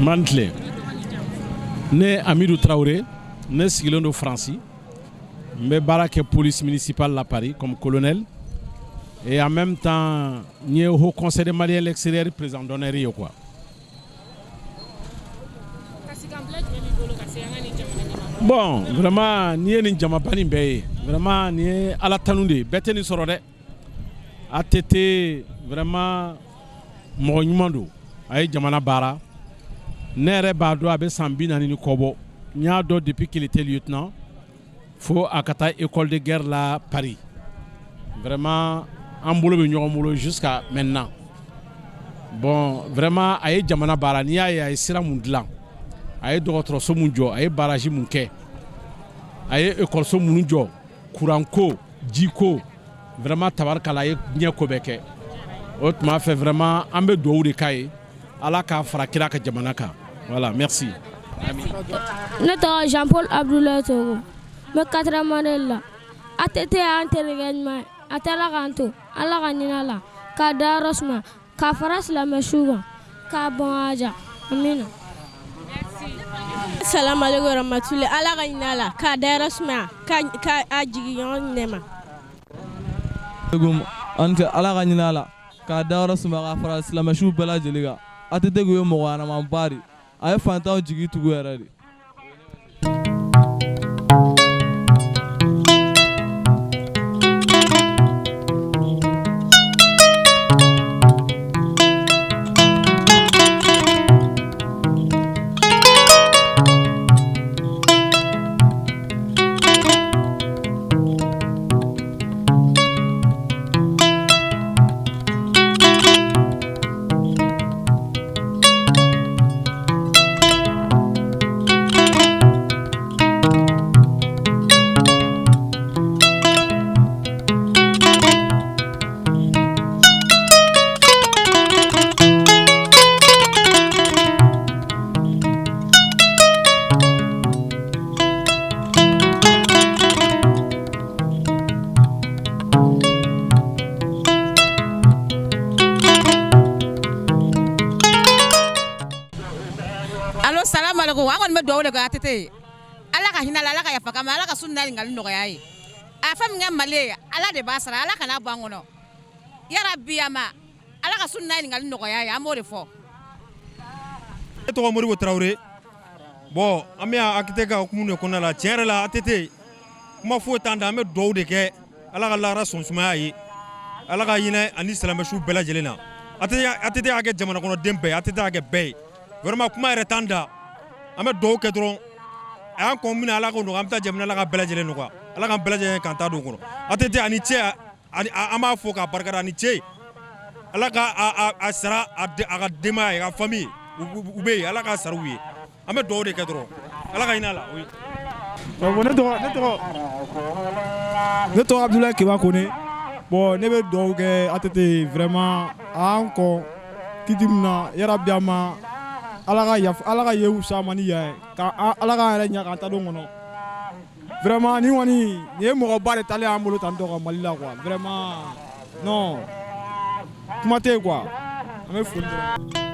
Man tile. Ne Amidu Tarawele, ne sigilen don Faransi. N bɛ baara kɛ police municipale la Paris comme colonel et en même temps n ye Haut Conseil des Maliens l'extérieur président d'honneur ye quoi. Bon, vraiment, n'i ye nin jamaba nin bɛɛ ye, vraiment, nin ye Ala tanu de ye. Bɛɛ tɛ nin sɔrɔ dɛ. ATT, vraiment, mɔgɔ ɲuman don. A ye jamana baara. Ne yɛrɛ b'a dɔn, a bɛ san 40 ni kɔ bɔ. N y'a dɔn depuis qu'il était lieutenant fo a ka taa école de guerre la Paris. Vraiment, an bolo bɛ ɲɔgɔn bolo jusqu'à maintenant. Bon, vraiment, a ye jamana baara. N'i y'a ye a ye sira mun dilan, a ye dɔgɔtɔrɔso mun jɔ, a ye barrage mun kɛ, a ye école minnu jɔ, courant ko, jiko, vraiment, tabarikala, a ye diɲɛ ko bɛɛ kɛ. O tuma fɛ, vraiment, an bɛ dugawu de k'a ye, Ala k'a fara kira ka jamana kan. Voilà, merci. Ne tɔgɔ Jean Paul Abdoulaye Togo, n bɛ quatrième année la. ATT y'an terikɛ ɲuman ye. A taara k'an to, Ala ka hinɛ la, k'a dayɔrɔ suma, k'a fara silamɛ su kan, k'a bɔn a ja. Amina. Salamu aleykum warahmatulahi. Ala ka hinɛ la, k'a dayɔrɔ sumaya, ka a jigin ɲɔgɔn nɛma. An tɛ, Ala ka hinɛ la, k'a dayɔrɔ suma, k'a fara silamɛsiw bɛɛ lajɛlen kan. ATT kun ye mɔgɔ ɲɛnamaba de, a ye fantanw jigi tugu yɛrɛ de. Allo, salam alaikum. An kɔni bɛ dugawu de kɛ ATT ye. Ala ka hinɛ la, Ala ka yafa k'a ma, Ala ka su n'a ɲininkali nɔgɔya ye. A fɛn min kɛ Mali ye, Ala de b'a sara, Ala kana bɔ an kɔnɔ. Yarabi a ma, Ala ka su n'a ɲininkali nɔgɔya ye, an b'o de fɔ. Ne tɔgɔ Modibo Tarawele. Bon, an bɛ yan ATT ka hukumu de kɔnɔna la. Tiɲɛ yɛrɛ la, ATT, kuma foyi t'an da, an bɛ dugawu de kɛ, Ala ka lahara sɔn sumaya ye, Ala ka hinɛ ani silamɛsu bɛɛ lajɛlen na. ATT y'a kɛ jamana kɔnɔden bɛɛ ye, ATT y'a kɛ bɛɛ ye. Vraiment, kuma yɛrɛ t'an da, an bɛ dugawu kɛ dɔrɔn. A y'an kɔn min na, Ala k'o nɔgɔya. An bɛ taa jamana, Ala ka bɛɛ lajɛlen nɔgɔya, Ala k'an bɛɛ lajɛlen k'an ta don o kɔnɔ. ATT ani cɛ, an b'a fɔ k'a barikada, ani ce. Ala ka a sara a ka denbaya ye, a ka famille u bɛ yen, Ala k'a sara u ye. An bɛ dugawu de kɛ dɔrɔn, Ala ka hinɛ a la. Ne tɔgɔ Abdoulaye Keba Kone. Bon, ne bɛ dugawu kɛ ATT ye. Vraiment, a y'an kɔn kiti min na, yarabi a ma, Ala ka yafa, Ala ka yen fisaya ma ni yan ye, ka Ala k'an yɛrɛ ɲɛ k'an ta don kɔnɔ. Vraiment, nin kɔni, nin ye mɔgɔba de talen y'an bolo tan tɔ ka Mali la quoi. Vraiment, non, kuma tɛ yen quoi, an bɛ foli dɔrɔn.